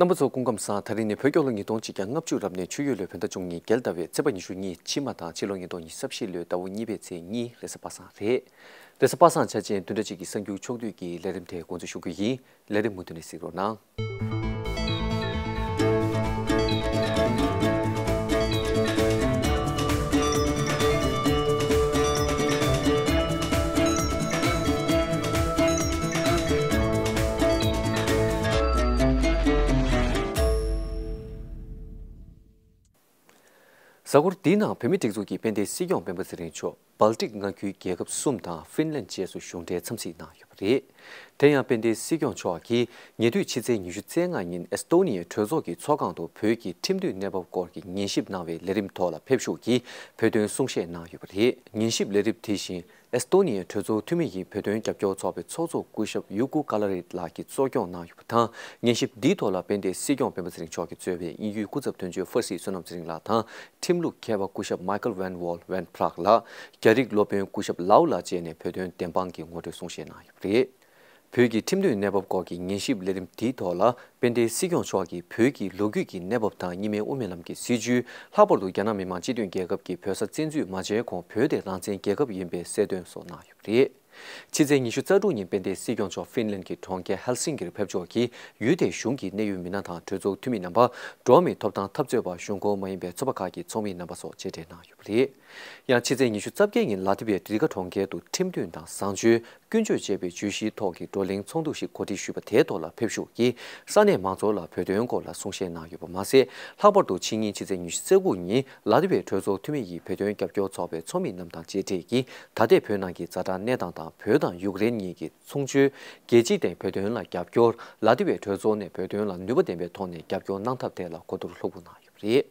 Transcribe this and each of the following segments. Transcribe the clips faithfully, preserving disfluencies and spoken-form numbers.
རྣམ་པ་ཚོ་སྐུ་ཁམས་བཟང་། དེ་རིང་ནི་བོད་རྒྱལ་ལོ་ཉིས་སྟོང་གཅིག་བརྒྱ་ལྔ་བཅུ་རབ་གནས་ཆུ་ཡོས་ལོའི་བོད་ཟླ་བཅུ་གཉིས་རྒྱལ་ཟླ་བའི་ཚེས་པ་ཉི་ཤུ་གཉིས་ཕྱི་མ་དང་ཕྱི་ལོ་ཉིས་སྟོང་ཉི་ཤུ་རྩ་བཞི་ལོའི་ཟླ་བ་གཉིས་པའི་ཚེས་གཉིས་རེས་གཟའ་པ་སངས་རེད། རེས་གཟའ་པ་སངས་ཆ་ཅན་བདུན་ཕྲག་གཅིག་གི་གསར་འགྱུར་ཕྱོགས་བསྡུས་ཀྱི་ལས་རིམ་དེ་འགོ་འཛུགས་ཞུ་གི་ཡིན། ལས་རིམ་མུ་མཐུད་ནས་གཟིགས་རོགས་གནང་། གཟའ་འཁོར་འདིའི་ནང་བོད་མིའི་སྒྲིག་འཛུགས་ཀྱི་དཔལ་ལྡན་སྲིད་སྐྱོང་སྤེན་པ་ཚེ་རིང་མཆོག་སྦལ་ཏིག་མངའ་ཁུལ་རྒྱལ་ཁབ་གསུམ་དང་ཧྥིན་ལན་བཅས་སུ་གཞུང་འབྲེལ་འཚམས་གཟིགས་གནང་ཡོད་པ་རེད། དེ་ཡང་དཔལ་ལྡན་སྲིད་སྐྱོང་མཆོག་གིས་ཉེ་དུས་ཕྱི་ཚེས་ཉི་ཤུ་རྩ་ལྔ་ཉིན་ཨེས་ཏོ་ནི་ཡའི་གྲོས་ཚོགས་ཀྱི་ཚོགས་ཁང་དུ་བོད་ཀྱི་ཁྲིམས་མཐུན་གནས་བབ་སྐོར་གྱི་ཉན་ཞིབ་གནང་བའི་ལས་རིམ་ཐོག་ལ་ཕེབས་ཞུགས་ཀྱིས་བོད་དོན་གསུང་བཤད་གནང་ཡོད་པ་རེད། ཉན་ཞིབ་ལས་རིམ་དེ་བཞིན་ཨེས་ཏོ་ནི་ཡའི་གྲོས་ཚོགས་འཐུས་མི་ཡིས་བོད་དོན་རྒྱབ་སྐྱོར་ཚོགས་པའི་ཚོགས་གཙོ་སྐུ་ཞབས་ཡུ་ཀུ་ཀ་ལ་རི་ལགས་ཀྱིས་གཙོ་སྐྱོང་གནང་ཡོད་པ་དང་། ཉན་ཞིབ་འདིའི་ཐོག་ལ་དཔལ་ལྡན་སྲིད་སྐྱོང་སྤེན་པ་ཚེ་རིང་མཆོག་གིས་གཙོས་པའི་དབྱིན་ཡུལ་སྐུ་ཚབ་དོན་གཅོད་ཧྥ་སི་བསོད་ནམས་ཚེ་རིང་ལགས་དང་། ཁྲིམས་ལུགས་མཁས་པ་སྐུ་ཞབས་མའི་ཁལ་ཝན་ཝོལ་ཝན་ཕྲག་ལགས། རྒྱ་རིགས་སློབ་དཔོན་སྐུ་ཞབས་ལའུ་ལགས་བཅས་ནས་བོད་དོན་བདེན་དཔང་གི་ངོ་སྤྲོད་གསུང་བཤད་གནང་ཡོད་པ་རེད། བོད་ཀྱི་ཁྲིམས་མཐུན་གནས་བབ་སྐོར་གྱི་ཉན་ཞིབ་ལས་རིམ་དེའི་ཐོག་ལ་དཔལ་ལྡན་སྲིད་སྐྱོང་མཆོག་གིས་བོད་ཀྱི་ལོ་རྒྱུས་ཀྱི་གནས་བབ་དང་གཉིས་སྨན་དབུ་མའི་ལམ་གྱི་སྲིད་བྱུས། ལྷག་པར་དུ་རྒྱ་ནག་མི་དམངས་སྤྱི་མཐུན་རྒྱལ་ཁབ་ཀྱི་བོད་ས་བཙན་འཛུལ་མ་བྱས་གོང་བོད་དེ་རང་བཙན་རྒྱལ་ཁབ་ཡིན་པའི་གསལ་སྟོན་སོགས་གནང་ཡོད་པ་རེད། ཕྱི་ཚེས་ཉི་ཤུ་རྩ་དྲུག་ཉིན་དཔལ་ལྡན་སྲིད་སྐྱོང་མཆོག་ཧྥིན་ལན་གྱི་གྲོང་ཁྱེར་ཧེལ་སིང་ཀིར་ཕེབས་ཕྱོགས་ཀྱིས་ཡུལ་དེའི་གཞུང་གི་གནད་ཡོད་མི་སྣ་དང་གྲོས་ཚོགས་འཐུས་མི་རྣམ་པ། འགྲོ་བ་མིའི་ཐོབ་ཐང་འཐབ་རྩོད་པ། གཞུང་ཁོངས་མ་ཡིན་པའི་ཚོགས་པ་ཁག་གི་ཚོགས་མི་རྣམ་པ་སོགས་མཇལ་འཕྲད་གནང་ཡོད་པ་རེད། ཡང་ཕྱི་ཚེས་ཉི་ཤུ་རྩ་བརྒྱད་ཉིན་ལ་ཏི་བའི་རི་ཀ་གྲོང་ཁྱེར་དུ་ཁྲིམས་མཐུན་དང་བཟང་སྤྱོད། ཀུན་སྤྱོད་ཅེས་པའི་བརྗོད་གཞིའི་ཐོག་གི་བགྲོ་གླེང་ཚོགས་འདུ་ཞིག་གོ་སྒྲིག་ཞུས་པ་དེའི་ཐོག་ལ་ཕེབས་ཞུགས་ཀྱིས་ས་གནས་མང་ཚོགས་ལ་བོད་དོན་སྐོར་ལ་གསུང་བཤད་གནང་ཡོད་པ་མ་ཟད། ལྷག་པར་དུ་ཕྱི་ཉིན་ཕྱི་ཚེས་ཉི་ཤུ་རྩ་དགུ་ཉིན་ལ་ཏི་བའི་གྲོས་ཚོགས་འཐུས་མི་ཡིས་བོད་དོན་རྒྱབ་སྐྱོར་ཚོགས་པའི་ཚོགས་མི་རྣམས་དང་མཇལ་འཕྲད་ཀྱིས་ད་ལྟའི་བོད་ནང་གི་ཛ་དྲག་གནས་སྟངས་དང་བོད་དང་ཡུཀ་རེན་གཉིས་ཀྱི་ཚོང་བྱོལ། རྒྱལ་སྤྱི་དང་བོད་དོན་ལ་རྒྱབ་སྐྱོར། ལ་ཏི་བའི་གྲོས་ཚོགས་ནས་བོད་དོན་ལ་ནུས་པ་ལྡན་པའི་ཐོག་ནས་རྒྱབ་སྐྱོར་གནང་ཐབས་ཐད་ལ་གོ་བསྡུར་ལྷུག་པོ་གནང་ཡོད་པ་རེད།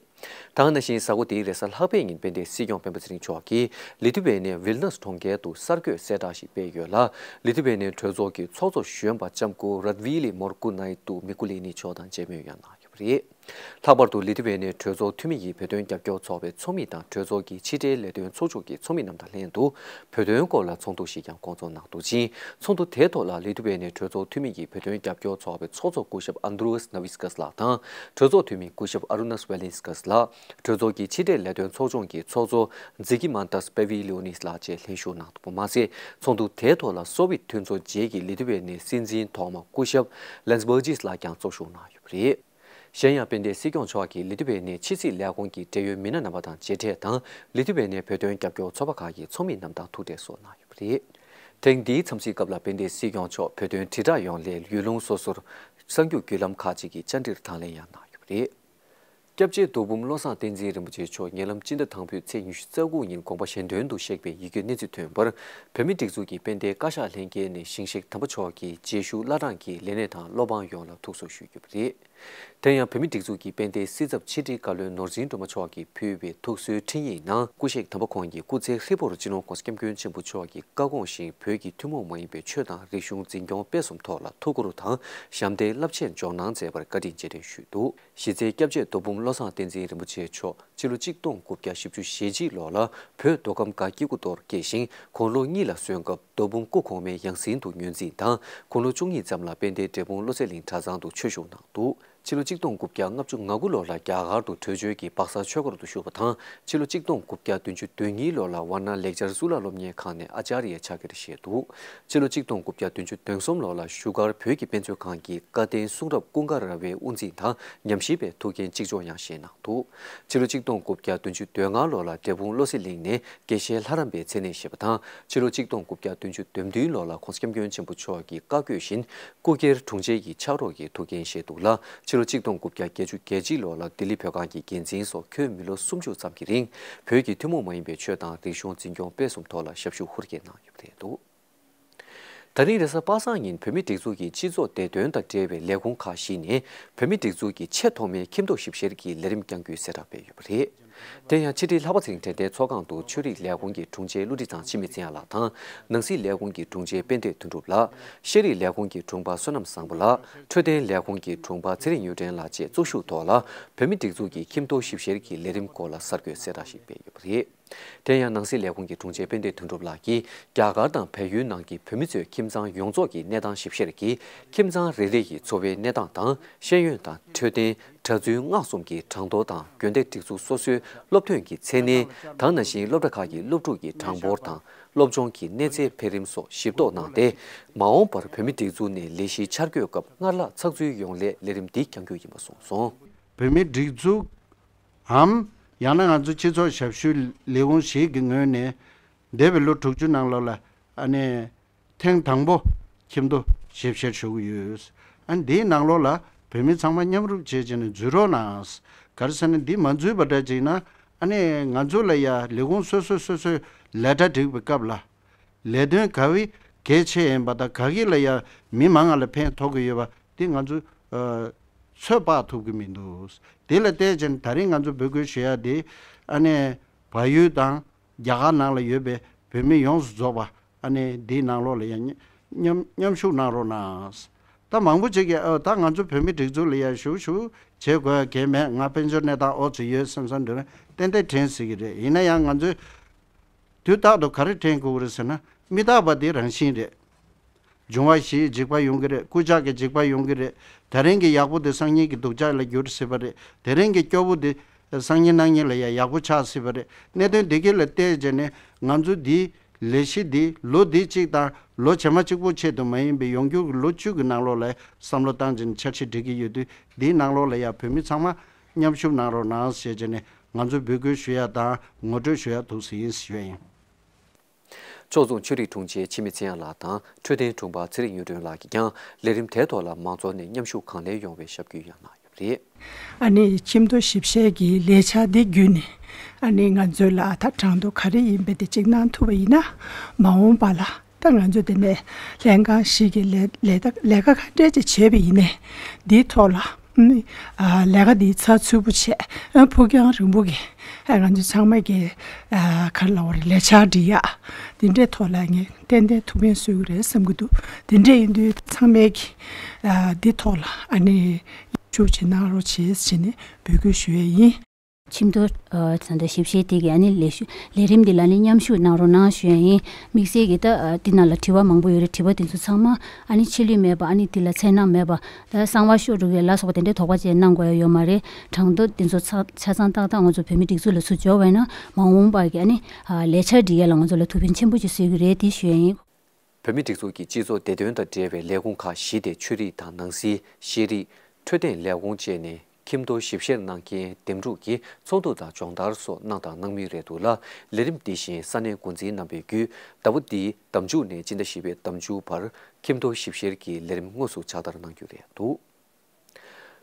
ད་ག་ནང་བཞིན་གཟའ་འཁོར་འདིའི་རེས་གཟའ་ལྷག་པའི་ཉིན་དཔལ་ལྡན་སྲིད་སྐྱོང་སྤེན་པ་ཚེ་རིང་མཆོག་གིས་ལི་ཐུ་ཝེ་ནི་ཝིལ་ནུས་གྲོང་ཁྱེར་དུ་གསར་འགོད་གསལ་བསྒྲགས་ཤིག་སྤེལ་ཡོད་ལ། ལི་ཐུ་ཝེ་ནི་གྲོས་ཚོགས་ཀྱི་ཚོགས་གཙོ་གཞོན་པ་ལྕམ་སྐུ་རཱད་ཝི་ལི་མོར་ཀུ་ནའི་ཏུ་མི་ཀུ་ལི་ནི་མཆོག་དང་མཇལ་མོལ་ཡང་གནང་ཡོད་པ་རེད། ལྷག་པར་དུ་ལི་ཐུ་ཝེ་ནི་གྲོས་ཚོགས་འཐུས་མི་ཡིས་བོད་དོན་རྒྱབ་སྐྱོར་ཚོགས་པའི་ཚོགས་མི་དང་གྲོས་ཚོགས་ཀྱི་ཕྱི་འབྲེལ་ལས་དོན་ཚོགས་ཆུང་གི་ཚོགས་མི་རྣམས་དང་ལྷན་དུ་བོད་དོན་སྐོར་ལ་ཚོགས་འདུ་ཞིག་ཀྱང་བསྐོང་ཚོགས་གནང་འདུག་ཅིང་། ཚོགས་འདུ་དེའི་ཐོག་ལ་ལི་ཐུ་ཝེ་ནི་གྲོས་ཚོགས་འཐུས་མི་ཡིས་བོད་དོན་རྒྱབ་སྐྱོར་ཚོགས་པའི་ཚོགས་གཙོ་སྐུ་ཞབས་ཨན་དྲུ་ཝས་ནཱ་ཝིས་ཀས་ལགས་དང་། གྲོས་ཚོགས་འཐུས་མི་སྐུ་ཞབས་ཨ་རུ་ནཱས་ཝེ་ལིན་སི་ཀས་ལགས། གྲོས་ཚོགས་ཀྱི་ཕྱི་འབྲེལ་ལས་དོན་ཚོགས་ཆུང་གི་ཚོགས་གཙོ་ཛི་ཀི་མན་ཏཱས་པེ་ཝི་ལི་ཨོ་ནིས་ལགས་བཅས་ལྷན་ཞུགས་གནང་འདུག་པ་མ་ཟད། ཚོགས་འདུ་དེའི་ཐོག་ལ་སོ་བིད་མཐུན་ཚོགས་རྗེས་ཀྱི་ལི་ཐུ་ཝེ་ནི་སྲིད་འཛིན་ཐོག་མ་སྐུ་ཞབས་ལན་སི་བར་ཇིས་ལགས་ཀྱང་གཙོ་བཞུགས་གནང་ཡོད་པ་རེད། གཞན་ཡང་དཔལ་ལྡན་སྲིད་སྐྱོང་མཆོག་གིས་ལི་ཐུ་ཝེ་ནིའི་ཕྱི་སྲིད་ལས་ཁུངས་ཀྱི་འབྲེལ་ཡོད་མི་སྣ་རྣམ་པ་དང་མཇལ་འཕྲད་དང་། ལི་ཐུ་ཝེ་ནིའི་བོད་དོན་རྒྱབ་སྐྱོར་ཚོགས་པ་ཁག་གི་ཚོགས་མི་རྣམས་དང་ཐུག་འཕྲད་སོགས་གནང་ཡོད་པ་རེད། ཐེངས་འདིའི་འཚམས་གཟིགས་སྐབས་ལ་དཔལ་ལྡན་སྲིད་སྐྱོང་མཆོག་བོད་དོན་དྲིལ་བསྒྲགས་ཡོང་སླད་ཡུལ་ལུང་སོ་སོར་གསར་འགྱུར་བརྒྱུད་ལམ་ཁག་ཅིག་གིས་བཅར་འདྲིར་དང་ལེན་ཡང་གནང་ཡོད་པ་རེད། སྐྱབས་རྗེ་རྡོ་འབུམ་བློ་བཟང་བསྟན་འཛིན་རིན་པོ་ཆེ་མཆོག་ཉེ་ལམ་སྤྱི་ཟླ་དང་པོའི་ཚེས་ཉི་ཤུ་རྩ་དགུ་ཉིན་དགོངས་པ་གཞན་དོན་དུ་གཤེགས་པའི་ཡི་གེའི་གནས་ཚུལ་ཐོན་པར། བོད་མིའི་སྒྲིག་འཛུགས་ཀྱི་དཔལ་ལྡན་བཀའ་ཤག་ལྷན་རྒྱས་ནས་ཞིང་གཤེགས་དམ་པ་མཆོག་གི་མཇལ་ཞུ་བླ་བྲང་གི་ལས་སྣེ་དང་སློབ་འབངས་ཡོངས་ལ་ཐུགས་གསོ་ཞུས་ཡོད་པ་རེད། དེ་ཡང་བོད་མིའི་སྒྲིག་འཛུགས་ཀྱི་དཔལ་ལྡན་སྲིད་ཚབ་ཕྱི་དྲིལ་བཀའ་བློན་ནོར་འཛིན་སྒྲོལ་མ་མཆོག་གིས་ཕུལ་བའི་ཐུགས་གསོའི་འཕྲིན་ཡིག་ནང་། སྐུ་གཤེགས་དམ་པ་ཁོང་གི་སྐུ་ཚེ་ཧྲིལ་པོར་སྤྱི་ནོར་༸གོང་ས་༸སྐྱབས་མགོན་ཆེན་པོ་མཆོག་གི་བཀའ་དགོངས་བཞིན་བོད་ཀྱི་ཐུན་མོང་མ་ཡིན་པའི་ཆོས་དང་རིག་གཞུང་འཛིན་སྐྱོང་སྤེལ་གསུམ་ཐོག་ལ་ཐུགས་ཁུར་དང་ཞབས་འདེགས་རླབས་ཆེན་འཇོག་གནང་མཛད་པར་བཀའ་དྲིན་རྗེས་དྲན་ཞུས་འདུག། གཞི་རྩའི་སྐྱབས་རྗེ་རྡོ་འབུམ་བློ་བཟང་བསྟན་འཛིན་རིན་པོ་ཆེ་མཆོག་སྤྱི་ལོ་གཅིག་སྟོང་དགུ་བརྒྱ་བཞི་བཅུ་ཞེ་གཅིག་ལོ་ལ་བོད་མདོ་ཁམས་སྒང་སྐྱེ་དགུ་མདོར་སྐྱེས་ཤིང་། དགུང་ལོ་གཉིས་ལ་སོན་སྐབས་རྡོ་འབུམ་སྐུ་གོང་མའི་ཡང་སྲིད་དུ་ངོས་འཛིན་དང་། དགུང་ལོ་བཅུ་གཉིས་ཙམ་ལ་དཔལ་ལྡན་འབྲས་སྤུངས་བློ་གསལ་གླིང་གྲྭ་ཚང་དུ་ཆོས་ཞུགས་གནང་འདུག། ཕྱི་ལོ་གཅིག་སྟོང་དགུ་བརྒྱ་ལྔ་བཅུ་ང་དགུ་ལོ་ལ་རྒྱ་གར་དུ་བྲོས་བྱོལ་གྱིས་སྦག་ས་ཆོས་སྒར་དུ་བཞུགས་པ་དང་། ཕྱི་ལོ་གཅིག་སྟོང་དགུ་བརྒྱ་བདུན་ཅུ་དོན་གཉིས་ལོ་ལ་ཝཱ་ཎ་ལེགས་སྦྱར་གཙུག་ལག་སློབ་གཉེར་ཁང་ནས་ཨ་ཅཱརྱའི་ཕྱག་འཁྱེར་བཞེས་འདུག། ཕྱི་ལོ་གཅིག་སྟོང་དགུ་བརྒྱ་བདུན་ཅུ་དོན་གསུམ་ལོ་ལ་བཞུགས་སྒར་བོད་ཀྱི་དཔེ་མཛོད་ཁང་གི་བཀའ་བསྟན་གསུང་རབ་ཀུན་དགའ་ར་བའི་དབུ་འཛིན་དང་ཉམས་ཞིབ་པའི་ཐུགས་འགན་གཅིག་ལྕོགས་ཡང་བཞེས་གནང་འདུག། ཕྱི་ལོ་གཅིག་སྟོང་དགུ་བརྒྱ་བདུན་ཅུ་དོན་ལྔ་ལོ་ལ་འབྲས་སྤུངས་བློ་གསལ་གླིང་ནས་དགེ་བཤེས་ལྷ་རམས་པའི་མཚན་གནས་བཞེས་པ་དང་། ཕྱི་ལོ་གཅིག་སྟོང་དགུ་བརྒྱ་བདུན་ཅུ་དོན་བདུན་ལོ་ལ་༸གོང་ས་༸སྐྱབས་མགོན་ཆེན་པོ་མཆོག་གི་བཀའ་བཀོད་བཞིན་སྐུ་སྒེར་དྲུང་ཆེ་ཡི་ཕྱག་རོགས་ཀྱི་ཐུགས་འགན་བཞེས་འདུག་ལ། ཕྱི་ལོ་གཅིག་སྟོང་དགུ་བརྒྱ་བརྒྱད་ཅུ་གྱ་གཅིག་ལོ་ལ་ལྡི་ལི་བོད་ཁང་གི་འགན་འཛིན་སོགས་ཁྱོན་མི་ལོ་སུམ་ཅུ་ཙམ་གྱི་རིང་བོད་ཀྱི་ཐུན་མོང་མ་ཡིན་པའི་ཆོས་དང་རིག་གཞུང་འཛིན་སྐྱོང་སྤེལ་གསུམ་ཐོག་ལ་ཞབས་ཞུ་ཧུར་བསྐྱེད་གནང་ཡོད་པ་རེད་འདུག། ད་རིང་རེས་གཟའ་པ་སངས་ཉིན་བོད་མིའི་སྒྲིག་འཛུགས་ཀྱི་སྤྱི་ཚོགས་བདེ་དོན་དང་འབྲེལ་བའི་ལས་ཁུངས་ཁག་བཞི་ནས་བོད་མིའི་སྒྲིག་འཛུགས་ཀྱི་ཆེས་ཐོག་མའི་ཁྱིམ་ཐོག་ཞིབ་བཤེར་གྱི་ལས་རིམ་བསྐྱང་རྒྱུའི་གསལ་བསྒྲགས་སྤེལ་ཡོད་པ་རེད། དེ་ཡང་ཕྱི་དྲིལ་ལྷག་པ་འཛིན་དྲན་རྟེན་ཚོགས་ཁང་དུ་ཆོས་རིག་ལས་ཁུངས་ཀྱི་དྲུང་ཆེ་ཀླུ་ཁྲི་ཚང་འཆི་མེད་བཙན་ཡར་ལགས་དང་། ནང་སྲིད་ལས་ཁུངས་ཀྱི་དྲུང་ཆེ་དཔལ་ལྡན་དོན་གྲུབ་ལགས། ཤེས་རིག་ལས་ཁུངས་ཀྱི་དྲུང་འཕར་བསོད་ནམས་བཟང་པོ་ལགས། འཕྲོད་བསྟེན་ལས་ཁུངས་ཀྱི་དྲུང་འཕར་ཚེ་རིང་གཡུ་སྒྲོན་ལགས་བཅས་གཙོ་བཞུགས་ཐོག་ལ་བོད་མིའི་སྒྲིག་འཛུགས་ཀྱི་ཁྱིམ་ཐོག་ཞིབ་བཤེར་གྱི་ལས་རིམ་སྐོར་ལ་གསར་འགོད་གསལ་བསྒྲགས་ཤིག་སྤེལ་ཡོད་པ་རེད། དེ་ཡང་ནང་སྲིད་ལས་ཁུངས་ཀྱི་དྲུང་ཆེ་དཔལ་ལྡན་དོན་གྲུབ་ལགས་ཀྱིས་རྒྱ་གར་དང་བལ་ཡུལ་ནང་གི་བོད་མི་ཚོའི་ཁྱིམ་ཚང་ཡོངས་རྫོགས་ཀྱི་གནས་སྟངས་ཞིབ་བཤེར་གྱིས། ཁྱིམ་ཚང་རེ་རེ་ཡི་འཚོ་བའི་གནས་སྟངས་དང་ཤེས་ཡོན་དང་འཕྲོད་བསྟེན། གྲྭ་བཙུན་སྔགས་གསུམ་གྱི་གྲངས་ཐོ་དང་། དགོན་སྡེ་སྒྲིག་འཛུགས་སོ་སོའི་སློབ་ཐོན་གྱི་མཚན་གནས་དང་། ནང་བཞིན་སློབ་གྲྭ་ཁག་གི་སློབ་ཕྲུག་གི་གྲངས་འབོར་དང་། སློབ་སྦྱོང་གི་གནས་ཚད་འཕེལ་རིམ་སོགས་ཞིབ་རྟོག་གནང་སྟེ། མ་འོངས་པར་བོད་མིའི་སྒྲིག་འཛུགས་ནས་ལས་གཞི་འཆར་འགོད་སྐབས་སྔར་ལྷག་ཚགས་ཚུད་ཡོང་སླད་ལས་རིམ་འདི་བསྐྱང་རྒྱུ་ཡིན་པ་གསུངས་སོང་། བོད་མིའི་སྒྲིག་འཛུགས་འམ། ཡང་ན་ང་ཚོ་སྤྱི་ཚོགས་ཞབས་ཞུའི་ལས་ཁུངས་ཤིག་གི་ངོས་ནས། འདས་པའི་ལོ་དྲུག་ཅུ་ནང་ལོགས་ལ་ཨ་ནི་ཐེངས་དང་པོ་ཁྱིམ་ཐོ་ཞིབ་བཤེར་ཞུ་གི་ཡོད། ཨ་ནི་འདིའི་ནང་ལོགས་ལ་བོད་མི་ཚང་མ་མཉམ་རུབ་བྱས་བྱས་ནས་འཛུལ་རོགས་གནང་། ག་རེ་ཟེར་ན། འདི་མ་འཛུལ་བ་འདྲ་ཅིག་ན། ཨ་ནི་ང་ཚོ་ལ་ཡ་ལས་ཁུངས་སོ་སོ་སོ་སོའི་ལས་གྲྭ་སྒྲིག་པའི་སྐབས་ལ། ལས་དོན་ག་བའི་གལ་ཆེ་ཡིན་པ་དང་། ག་གི་ལ་ཡ་མི་མང་ང་ལ་ཕན་ཐོགས་ཀྱི་ཡོད་པ་འདི་ང་ཚོ་ཨ་ཚོད་དཔག་ཐུབ་ཀྱི་མི་འདུག། དེ་ལ་བལྟས་ཙང་ད་རིང་ང་ཚོ་འབོད་སྐུལ་ཞུ་ཡ་དེ། ཨ་ནི་བལ་ཡུལ་དང་རྒྱ་གར་ནང་ལ་ཡོད་པའི་བོད་མི་ཡོངས་སུ་རྫོགས་པ། ཨ་ནི་འདིའི་ནང་ལོགས་ལ་ཡ་མཉམ་མཉམ་ཞུགས་གནང་རོགས་གནང་། ད་མང་པོ་ཅིག་གིས། ཨ། ད་ང་ཚོ་བོད་མི་སྒྲིག་འཛུགས་ལ་ཡ་ཞུགས་ཞུགས་བྱེད་དགོས་གལ་མེད། ང་དཔལ་འབྱོར་གནས་སྟངས་ཨོ་ཙི་ཡོད་བསམ་བསམ་འདྲ་ཏན་ཏན་དྲན་སྲིད་ཀྱི་རེད། ཡིན་ན་ཡང་ང་ཚོས་དུས་རྟག་ཏུ་ག་རེ་དྲན་དགོས་ཀྱི་རེད་ཟེར་ན། མི་རྟག་པ་དེ་རང་བཞིན་རེད། འབྱུང་བ་བཞིའི་འཇིགས་པ་ཡོང་གི་རེད། རྐུ་ཇག་གི་འཇིགས་པ་ཡོང་གི་རེད། དེ་རིང་གི་ཡག་པོ་དེ་སང་ཉིན་གྱི་སྡུག་ཅག་ལ་འགྱུར་སྲིད་པ་རེད། དེ་རིང་གི་སྐྱོ་པོ་དེ་སང་ཉིན་གནངས་ཉིན་ལ་ཡང་ཡག་པོ་ཆགས་སྲིད་པ་རེད། གནད་དོན་འདི་ག་ལ་བལྟས་བྱས་ནས་ང་ཚོ་འདིའི་ལས་གཞི་འདི་ལོ་འདི་གཅིག་དང་ལོ་རྗེས་མ་གཅིག་པོ་ཆེད་དུ་མ་ཡིན་པའི་ཡོང་རྒྱུ་གི་ལོ་བཅུ་གི་ནང་ལོགས་ལ་བསམ་བློ་བཏང་བྱས་ནས་འཆར་གཞི་སྒྲིག་གི་ཡོད་དུས། འདིའི་ནང་ལོགས་ལ་ཡང་བོད་མི་ཚང་མ་མཉམ་ཞུགས་གནང་རོགས་གནང་ཞེས་བྱས་ནས་ང་ཚོས་འབོད་སྐུལ་ཞུ་ཡ་དང་ངོ་སྤྲོད་ཞུ་ཡ་འདུག་ཟེར་ཡིན་ཞུ་ཡ་ཡིན། ཕྱོགས་མཚུངས་ཆོས་རིག་དྲུང་ཆེ་འཆི་མེད་ཚེ་དབྱངས་ལགས་དང་འཕྲོད་བསྟེན་དྲུང་འཕར་ཚེ་རིང་གཡུ་སྒྲོན་ལགས་ཀྱིས་ཀྱང་ལས་རིམ་དེའི་ཐོག་ལ་མང་ཚོགས་ནས་མཉམ་ཞུགས་གང་ལེགས་ཡོང་བའི་ཞབས་སྐྱོན་ཡང་གནང་ཡོད་པ་རེད། ཨ་ནི་ཁྱིམ་ཐོ་ཞིབ་བཤེར་གྱི་ལས་འཆར་འདི་བརྒྱུད་ནས། ཨ་ནི་ང་ཚོའི་ལ་ད་གྲངས་ཐོ་ག་རེ་ཡིན་པ་དེ་གཅིག་གནང་ཐུབ་པ་ཡིན་ན། མ་འོངས་པ་ལ་ད་ང་ཚོ་དེ་ནས་ལྷན་ཁང་ཞིག་གི་ལས་ལས་ད་ལས་ཀ་ག་འདྲས་ཅིག་བྱས་པ་ཡིན་ནའི། འདིའི་ཐོག་ལ་ཨ་ནི་ཨ་ལས་ཀ་འདི་ཚགས་ཚུད་པོ་བྱས། ཨ་ཕུགས་རྒྱང་རིང་པོ་གི། ཨ་ང་ཚོ་ཚང་མ་གི་ཨ་ག་རེ་ལབ་དགོས་རེད། ལས་འཆར་སྒྲིག་ཡ་འདི་འདྲའི་ཐོག་ལ་ངས་ཏན་ཏན་ཐུགས་ཕན་གསོས་ཀྱི་རེད་བསམ་གྱི་འདུག། དེ་འདྲས་ཡིན་དུས་ཚང་མས་ཀྱི་ཨ་འདི་ཐོག་ལ་ཨ་ནི་ཤུགས་ཆེ་གནང་རོགས་བྱེད་ཟེར་ནས་འབོད་སྐུལ་ཞུ་ཡས་ཡིན། ཁྱིམ་ཐོ་ཨ་ད་ལྟ་ཞིབ་བཤེར་དེ་གི་ཨ་ནི་ལས་ཞུ་ལས་རིམ་འདི་ལ་ནི་མཉམ་ཞུགས་གནང་རོགས་གནང་ཞུ་ཡས་ཡིན། དམིགས་བསལ་གྱི་ད་ཨ་འདི་ནང་ལ་དྲི་བ་མང་པོ་ཡོད་རེད། དྲི་བ་དེ་ཚོ་ཚང་མ་ཨ་ནི་ཕྱི་ལུས་མེད་པ། ཨ་ནི་འདི་ལ་འཚེར་སྣང་མེད་པ། ད་གསང་བ་ཤོར་འགྲོ་གི་ལ་སོགས་པ་དེ་འདྲའི་དོགས་པ་ཅན་གནང་དགོས་ཡ་ཡོད་མ་རེད། གྲངས་ཐོ་དེ་ཚོ་ཆ་ཆ་ཚང་ཏག་ཏག་ང་ཚོ་བོད་མི་སྒྲིག་འཛུགས་ལ་ཚུར་འབྱོར་བས་ན། མ་འོངས་པར་གྱི་ཨ་ནི་ཨ་ལས་འཆར་སྒྲིག་ཡ་ལ་ང་ཚོ་ལ་ཐུགས་ཕན་ཆེན་པོ་ཅིག་གསོས་ཀྱི་རེད། དེ་ཞུ་ཡ་ཡིན། བོད་མིའི་སྒྲིག་འཛུགས་ཀྱི་སྤྱི་ཚོགས་བདེ་དོན་དང་འབྲེལ་བའི་ལས་ཁུངས་ཁག་བཞི་སྟེ། ཆོས་རིག་དང་ནང་སྲིད། ཤེས་རིག། འཕྲོད་བསྟེན་ལས་ཁུངས་བཅས་ནས་ཁྱིམ་ཐོ་ཞིབ་བཤེར་གནང་མཁན་འདེམས་སྒྲུག་གིས་ཚོགས་འདུ་དང་སྦྱོང་བརྡར་སོགས་གནང་དང་གནང་མུས་རེད་འདུག་ལ། ལས་རིམ་འདི་བཞིན་ས་གནས་འགོ་འཛིན་རྣམ་པའི་བརྒྱུད་ཟླ་བ་འདིའི་ཟླ་མཇུག་ནས་སྤྱི་ཟླ་བཞི་པའི་ཟླ་མཇུག་བར་ཁྱིམ་ཐོ་ཞིབ་བཤེར་གྱི་ལས་རིམ་དངོས་སུ་ཕྱག་བསྟར་གནང་རྒྱུ་རེད་འདུག།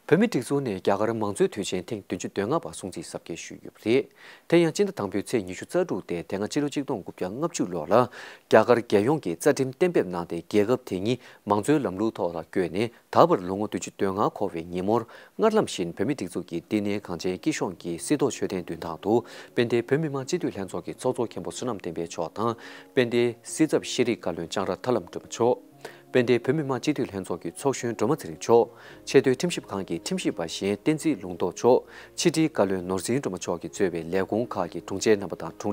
བོད་མིའི་སྒྲིག་འཛུགས་ནས་རྒྱ་གར་མང་གཙོའི་དུས་ཆེན་ཐེངས་བདུན་ཅུ་དོན་ལྔ་པ་སྲུང་བརྩི་གཟབ་རྒྱས་ཞུས་ཡོད་པ་རེད། དེ་ཡང་སྤྱི་ཟླ་དང་པོའི་ཚེས་ཉི་ཤུ་རྩ་དྲུག་སྟེ། དེ་སྔ་ཕྱི་ལོ་ཆིག་སྟོང་དགུ་བརྒྱ་ལྔ་བཅུ་ལོ་ལ་རྒྱ་གར་རྒྱལ་ཡོངས་ཀྱི་རྩ་ཁྲིམས་གཏན་འབེབས་གནང་སྟེ། རྒྱལ་ཁབ་དེ་ཉིད་མང་གཙོའི་ལམ་ལུགས་ཐོག་ལ་བསྐྱོད་ནས། ད་བར་ལོ་ངོ་བདུན་ཅུ་དོན་ལྔ་འཁོར་བའི་ཉིན་མོར། སྔར་ལམ་བཞིན་བོད་མིའི་སྒྲིག་འཛུགས་ཀྱི་བསྟི་གནས་གངས་ཅན་སྐྱིད་གཤོངས་ཀྱི་སྲིད་ཐོག་མཆོད་རྟེན་མདུན་ཐང་དུ། དཔལ་ལྡན་བོད་མི་མང་སྤྱི་འཐུས་ལྷན་ཚོགས་ཀྱི་ཚོགས་གཙོ་མཁན་པོ་བསོད་ནམས་བསྟན་འཕེལ་མཆོག་དང་། དཔལ་ལྡན་སྲིད་ཚབ་ཤེས་རིག་བཀའ་བློན་ལྕང་ར་ཐར་ལམ་སྒྲོལ་མ་མཆོག། དཔལ་ལྡན་བོད་མི་མང་སྤྱི་འཐུས་ལྷན་ཚོགས་ཀྱི་ཚོགས་གཞོན་སྒྲོལ་མ་ཚེ་རིང་མཆོག། ཆེས་མཐོའི་ཁྲིམས་ཞིབ་ཁང་གི་ཁྲིམས་ཞིབ་པ་གཞན་བསྟན་འཛིན་ལུང་རྟོགས་མཆོག། ཕྱི་དྲིལ་བཀའ་བློན་ནོར་འཛིན་སྒྲོལ་མ་མཆོག་གིས་གཙོས་པའི་ལས་ཁུངས་ཁག་གི་དྲུང་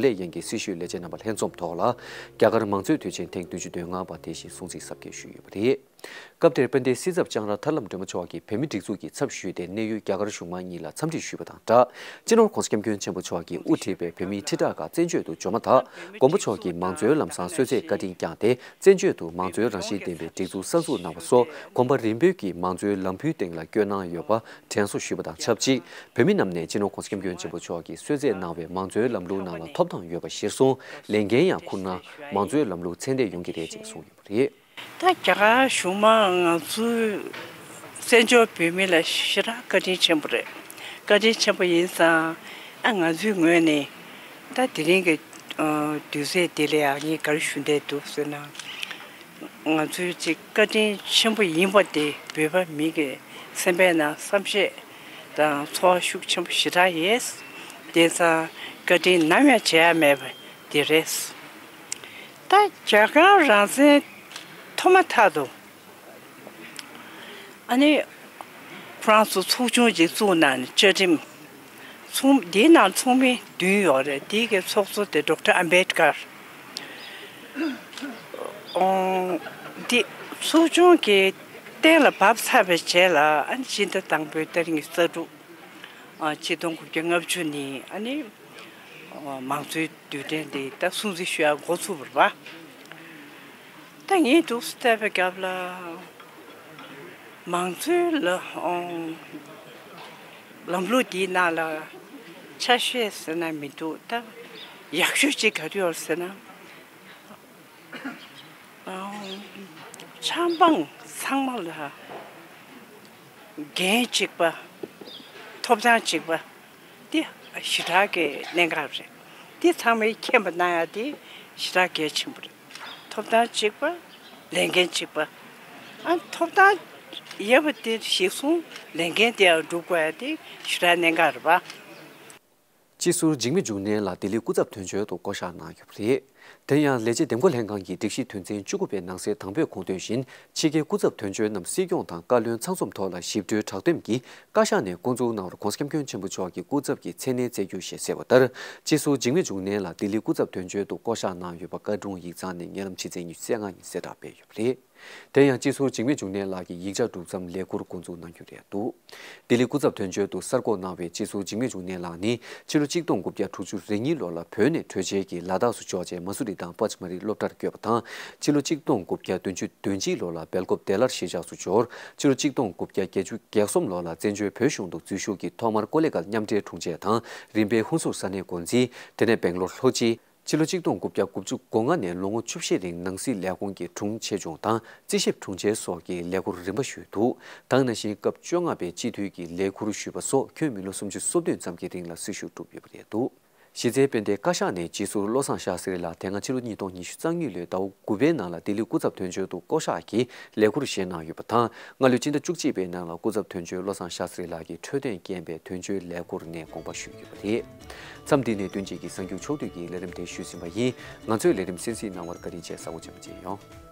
ལས་ཡན་གྱི་སྲི་ཞུའི་ལས་བྱེད་རྣམ་པ་ལྷན་འཛོམས་ཐོག་ལ། རྒྱ་གར་མང་གཙོའི་དུས་ཆེན་ཐེངས་བདུན་ཅུ་དོན་ལྔ་པ་དེ་བཞིན་སྲུང་བརྩི་གཟབ་རྒྱས་ཞུས་ཡོད་པ་རེད། སྐབས་དེར་དཔལ་ལྡན་སྲིད་ཚབ་ལྕང་ར་ཐར་ལམ་སྒྲོལ་མ་མཆོག་གིས་བོད་མིའི་སྒྲིག་འཛུགས་ཀྱི་ཚབ་ཞུས་ཏེ། གནད་ཡོད་རྒྱ་གར་གཞུང་མང་གཉིས་ལ་འཚམས་འདྲི་ཞུས་པ་དང་སྦྲགས། སྤྱི་ནོར་༸གོང་ས་༸སྐྱབས་མགོན་ཆེན་པོ་མཆོག་གིས་དབུ་ཁྲིད་པའི་བོད་མིའི་ཁྲི་ཕྲག་ཁག་བཙན་བྱོལ་དུ་འབྱོར་མ་ཐག། མགོན་པོ་མཆོག་གིས་མང་གཙོའི་ལམ་བཟང་སྲོལ་འཛིན་བཀའ་དྲིན་བསྐྱངས་ཏེ། བཙན་བྱོལ་དུ་མང་གཙོའི་རང་བཞིན་ལྡན་པའི་སྒྲིག་འཛུགས་གསར་འཛུགས་གནང་བ་སོགས། གོམ་པ་རིམ་སྤོས་ཀྱིས་མང་གཙོའི་ལམ་བུའི་སྟེང་ལ་བསྐྱོད་གནང་ཡོད་པ་དྲན་གསོ་ཞུས་པ་དང་ཆབས་ཅིག། བོད་མི་རྣམས་ནས་སྤྱི་ནོར་༸གོང་ས་༸སྐྱབས་མགོན་ཆེན་པོ་མཆོག་གིས་སྲོལ་འཛིན་གནང་བའི་མང་གཙོའི་ལམ་ལུགས་ནང་ལ་ཐོབ་ཐང་ཡོད་པ་གཞིར་བཟུང་། ལས་འགན་ཡང་འཁུར་ན། མང་གཙོའི་ལམ་ལུགས་ཚད་ལྡན་ཡོང་གི་རེད་ཅེས་གསུངས་ཡོད་པ་རེད། ད་རྒྱ་གར་གཞུང་མང་ང་ཚོའི་བཙན་བྱོལ་བོད་མི་ལ་ཞེ་དྲག་བཀའ་དྲིན་ཆེན་པོ་རེད། བཀའ་དྲིན་ཆེན་པོ་ཡིན་ཙང་། ཨ་ང་ཚོའི་ངོས་ནས་ད་དེ་རིང་གི་ཨ་དུས་ཚོད་འདི་ལ་ཡང་ངས་ག་རེ་ཞུ་འདོད་འདུག་ཟེར་ན། ང་ཚོའི་ཅིག་བཀའ་དྲིན་ཆེན་པོ་ཡིན་པ་དེ་བོད་པ་མི་གི་སེམས་པའི་ནང་བསམ་ཤེས་དང་ཚོར་བ་ཤུགས་ཆེན་པོ་ཞེ་དྲག་ཡོད། དེ་ཙང་བཀའ་དྲིན་ནམ་ཡང་བརྗེད་ཡ་མེད་པ་དེ་རེད། ད་རྒྱ་གར་རང་བཙན་ཐོབ་མ་ཐག་ཏུ། ཨ་ནི་ཁོ་རང་ཚོ་ཚོགས་ཆུང་ཅིག་བཙུགས་གནང་ནས་བཅའ་ཁྲིམས་ ཚོགས་འདིའི་ནང་ཚོགས་མི་བདུན་ཡོད་རེད། དེའི་གི་ཚོགས་གཙོ་དེ་ཌོག་ཊར་ཨམ་བེད་ཀར། འདི་ཚོགས་ཆུང་གི་གཏན་ལ་བབས་ཚར་བའི་རྗེས་ལ། ཨ་ནི་སྤྱི་ཟླ་དང་པོའི་ཏ་རིག་ཉི་ཤུ་རྩ་དྲུག་ཆིག་སྟོང་དགུ་བརྒྱ་ལྔ་བཅུ་ནས་ཨ་ནི་མང་གཙོའི་དུས་དྲན་དེ་ད་སྲུང་བརྩི་ཞུ་ཡག་འགོ་ཚུགས་པ་རེད་པ། ད་ངས་འདུག་སེ་བལྟས་པའི་སྐབས་ལ། མང་གཙོའི་ལ་ཨང་ལམ་ལུགས་འདིའི་ནང་ལ་ཆ་ཤས་ཟེར་ན་མི་འདུག་ད་ཡག་ཤོས་ཅིག་ག་རེ་ཡོད་ཟེར་ན། ཨང་ཆབ་འབངས་ཚང་མ་ལ་འགན་གཅིག་པ། ཐོབ་ཐང་གཅིག་པ། འདི་ཞེ་དྲག་གི་གནད་འགག་རེད། འདི་ཚང་མས་མཁྱེན་པ་གནང་ཡ་དེ་ཞེ་དྲག་གལ་ཆེན་པོ་རེད། ཐོབ་ཐང་གཅིག་པ། ལས་འགན་གཅིག་པ། ཨ་ཐོབ་ཐང་ཡོད་པ་དེ་གཞིར་བཟུང་ལས་འགན་དེ་ཡང་སྒྲུབ་དགོས་ཡ་དེ་ཞེ་དྲག་གནད་འགག་རེད་པ། སྤྱི་ཟུར་འཇིགས་མེད་འབྱུང་གནས་ལགས་ལྡི་ལི་སྐུ་ཚབ་དོན་གཅོད་དུ་བསྐོ་གཞག་གནང་ཡོད་པ་རེད། དེ་ཡང་ལས་བྱེད་འདེམས་བསྐོ་ལྷན་ཁང་གི་སྒྲིག་གཞི་དོན་ཚན་བཅུ་དགུ་པའི་ནང་གསལ་དང་པོས་དགོངས་དོན་བཞིན། ཕྱི་རྒྱལ་སྐུ་ཚབ་དོན་གཅོད་རྣམས་སྲིད་སྐྱོང་དང་བཀའ་བློན་ཚང་འཛོམས་ཐོག་ལ་ཞིབ་ཕྲའི་བསྒྲགས་གཏམ་གྱིས་བཀའ་ཤག་ནས་བསྐོ་འཛུགས་གནང་བར་༧གོང་ས་༧སྐྱབས་མགོན་ཆེན་པོ་མཆོག་གིས་སྐུ་ཚབ་ཀྱི་མཚན་གནས་སྩལ་རྒྱུ་ཞེས་གསལ་བ་ལྟར། སྤྱི་ཟུར་འཇིགས་མེད་འབྱུང་གནས་ལགས་ལྡི་ལི་སྐུ་ཚབ་དོན་གཅོད་དུ་བསྐོ་གཞག་གནང་ཡོད་པ་བཀའ་དྲུང་ཡིག་ཚང་ནས་ཉེ་ལམ་ཕྱི་ཚེས་ཉི་ཤུ་རྩ་ལྔ་ཉིན་གསལ་བསྒྲགས་སྤེལ་ཡོད་པ་རེད། དེ་ཡང་སྤྱི་ཟུར་འཇིགས་མེད་འབྱུང་གནས་ལགས་ཀྱི་ཡིག་ཆ་སྒྲུབ་མཚམས་ལས་ཁུར་འགོ་འཛུགས་གནང་རྒྱུ་རེད་འདུག་ལྡི་ལི་སྐུ་ཚབ་དོན་གཅོད་དུ་གསར་བསྐོ་གནང་བའི་སྤྱི་ཟུར་འཇིགས་མེད་འབྱུང་གནས་ལགས་ནི་ཕྱི་ལོ་གཅིག་སྟོང་དགུ་བརྒྱ་དྲུག་ཅུ་རེ་གཉིས་ལོ་ལ་བོད་ནས་བྲོས་བྱོལ་གྱིས་ལ་དྭགས་སུ་འབྱོར་རྗེས་མ་སུ་རི་དང་པ་ཅི་མ་རི་སློབ་གྲྭར་བསྐྱོད་པ་དང་། ཕྱི་ལོ་གཅིག་སྟོང་དགུ་བརྒྱ་བདུན་ཅུ་དོན་གཅིག་ལོ་ལ་སྦེལ་ཀོབ་བདེ་སླར་གཞིས་ཆགས་སུ་འབྱོར། ཕྱི་ལོ་གཅིག་སྟོང་དགུ་བརྒྱ་བརྒྱད་ཅུ་གྱ་གསུམ་ལོ་ལ་བཙན་བྱོལ་བོད་གཞུང་དུ་འཛུལ་ཞུགས་ཀྱིས་ཐོག་མར་ཀོ་ལེ་གལ་མཉམ་འབྲེལ་དྲུང་ཆེ་དང་རིམ་པས་ཧུན་སུར་ས་གནས་འགོ་འཛིན། དེ་ནས་སྦེང་ལོར་ལྷོ་སྤྱི། ཕྱི་ལོ་གཅིག་སྟོང་དགུ་བརྒྱ་དགུ་བཅུ་གོ་ལྔ་ནས་ལོ་ངོ་བཅུ་བཞི་རིང་ནང་སྲིད་ལས་ཁུངས་ཀྱི་དྲུང་ཆེ་ཆུང་དང་རྩིས་ཞིབ་དྲུང་ཆེ་སོགས་ཀྱི་ལས་ཁུར་རིམ་པ་ཞུས་འདུག་དེ་ནང་བཞིན་སྐབས་བཅོ་ལྔ་པའི་སྤྱི་འཐུས་ཀྱི་ལས་ཁུར་ཞུས་པ་སོགས་ཁྱོན་མི་ལོ་སུམ་ཅུ་སོ་བདུན་ཙམ་གྱི་རིང་ལ་སྲི་ཞུ་བསྒྲུབས་ཡོད་པ་རེད་འདུག་གཞི་རྩའི་དཔལ་ལྡན་བཀའ་ཤག་ནས་སྤྱི་ཟུར་བློ་བཟང་ཤཱ་སི་རི་ལགས་དེ་སྔ་ཕྱི་ལོ་ཉིས་སྟོང་ཉི་ཤུ་རྩ་གཉིས་ལོའི་ཟླ་བ་དགུ་པའི་ནང་ལ་ལྡི་ལི་སྐུ་ཚབ་དོན་གཅོད་དུ་བསྐོ་གཞག་གིས་ལས་ཁུར་བཞེས་གནང་ཡོད་པ་དང་། སྔ་ལོའི་སྤྱི་ཟླ་བཅུ་གཅིག་པའི་ནང་ལ་སྐུ་ཚབ་དོན་གཅོད་བློ་བཟང་ཤཱ་སི་རི་ལགས་ཀྱིས་འཕྲོད་བསྟེན་རྐྱེན་པས་དོན་གཅོད་ལས་ཁུར་ནས་དགོངས་པ་ཞུས་ཡོད་པ་རེད། མཚམས་འདི་ནས་བསྟུན་བྱེད་ཀྱི་གསར་འགྱུར་ཕྱོགས་བསྡུས་ཀྱི་ལས་རིམ་དེ་ཞུས་ཟིན་པ་ཡིན། ང་ཚོའི་ལས་རིམ་གསན་གཟིགས་གནང་བར་བཀའ་དྲིན་ཆེ། གཟའ་འཁོར་ཆེན་པོ་བཅས་ཡོང་།